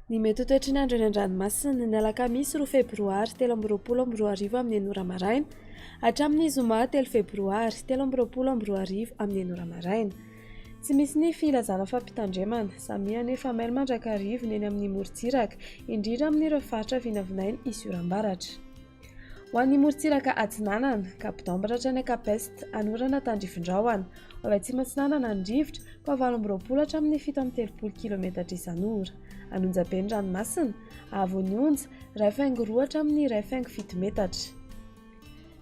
Ny mety ho toetry ny andro eny an-dranomasina, ny alakamisy 2 febroary 2023 amin'ny 6 ora maraina hatramin'ny zoma 3 febroary 2023 amin'ny 6 ora maraina. Tsy misy ny filazana fampitandremana, samia anefa mailo mandrakariva ny eny amin'ny morontsiraka, indrindra amin'ireo faritra vinavinaina hisy oram-baratra. Ho an'ny morontsiraka atsinanana, Cap d'Ambre hatrany Cap Est, anorana tandrifin-drahona. Ho avy atsimo atsinanana ny rivotra, koa 28 hatramin'ny 37 kilometatra isan'ora. An'Onjabe ny ranomasina, haavon'ny onja, iray faingo roa hatramin'ny iray faingo fito metatra.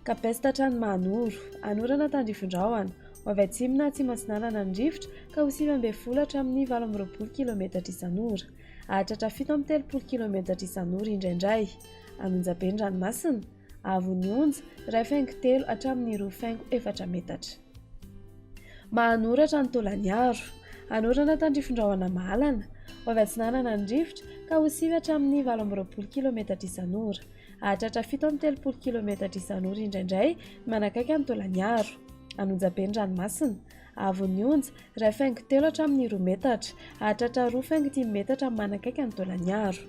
Cap Est hatrany Mahanoro, anorana tandrifin-drahona. Ho avy atsimo na atsimo atsinanana ny rivotra, ka ho 19 hatramin'ny 28 kilometatra isan'ora. Hahatratra 37 kilometatra isan'ora indraindray. An'Onjabe ny ranomasina, haavon'ny onja, iray faingo telo hatramin'ny roa faingo efatra metatra. Mahanoratra ny Taolagnaro. Hanorana tandrifin-drahona mahalana, ho avy atsinanana ny rivotra ka ho sivy hatramin'ny 28 kilometatra isan'ora. Hahatratra 37 kilometatra isan'ora indraindray ny manakaiky an'i Taolagnaro. An'Onjabe ny ranomasina, haavon'ny onja, iray faingo telo hatramin'ny roa metatra. Hahatratra roa faingo dimy metatra ny manakaiky an'i Taolagnaro.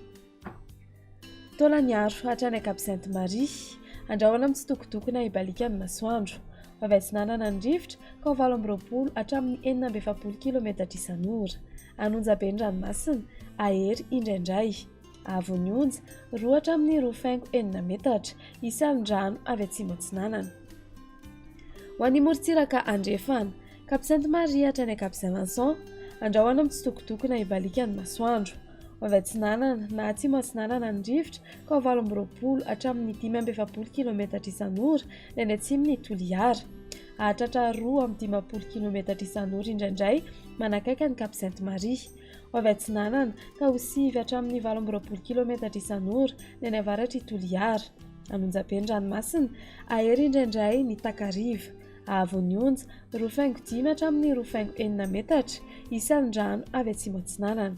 Taolagnaro, hatrany Cap Sainte Marie. Andrahona mitsitokotoko na hibaliaka ny masoandro. Ho avy atsinanana ny rivotra, ka ho 28 hatramin'ny 46 kilometatra isan'ora. An'Onjabe ny ranomasina, hahery indraindray. Haavon'ny onja, roa hatramin'ny roa faingo enina metatra. Hisy alon-drano avy atsimo atsinanana. Ho an'ny morontsiraka andrefana, Cap Sainte Marie hatrany Cap Saint Vincent, andrahona mitsitokotoko na hibaliaka ny masoandro. Ho avy atsinanana na atsimo atsinanana ny rivotra ka ho 28 hatramin'ny 45 kilometatra isan'ora ny any atsimon'i Toliara. Hahatratra 52 kilometatra isan'ora indraindray manakaiky an'i Cap Sainte Marie. Ho avy atsinanana ka ho 9 hatramin'ny 28 kilometatra isan'ora ny any avaratr'i Toliara. An'Onjabe ny ranomasina, hahery indraindray ny takariva. Haavon'ny onja, roa faingo dimy hatramin'ny roa faingo enina metatra, hisy alon-drano avy atsimo atsinanana.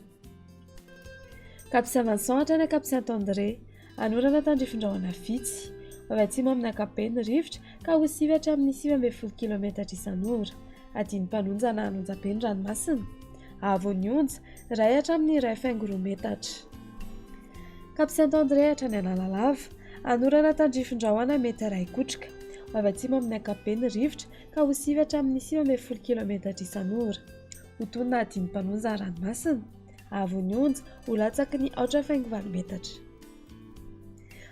Cap Saint Vincent hatrany Cap Saint André, hanorana tandrifin-drahona vitsy. Ho avy atsimo amin'ny ankapobeny ny rivotra ka ho sivy hatramin'ny 19 kilometatra isan'ora. Adin'ny mpanonja na an'Onjabe ny ranomasina. Haavon'ny onja, iray hatramin'ny iray faingo roa metatra. Cap Saint André hatrany Analalava, hanorana tandrifin-drahona mety iray kotroka. Ho avy atsimo amin'ny ankapobeny ny rivotra ka ho sivy hatramin'ny 19 kilometatra isan'ora. Ho toy ny adin'ny mpanonja ny ranomasina. Haavon'ny onja, ho latsaky ny aotra faingo valo metatra.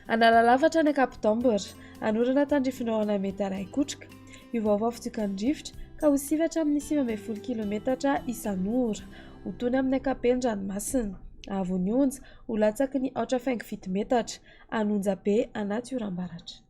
Analalava hatrany Cap d'Ambre, hanorana tandrifin-drahona mety iray kotroka. Hiovaova fitsiokan'ny rivotra ka ho sivy hatramin'ny 19 kilometatra isan'ora. Ho tony amin'ny ankapobeny ny ranomasina. Haavon'ny onja, ho latsaky ny aotra faingo fito metatra. An'Onjabe anaty oram-baratra.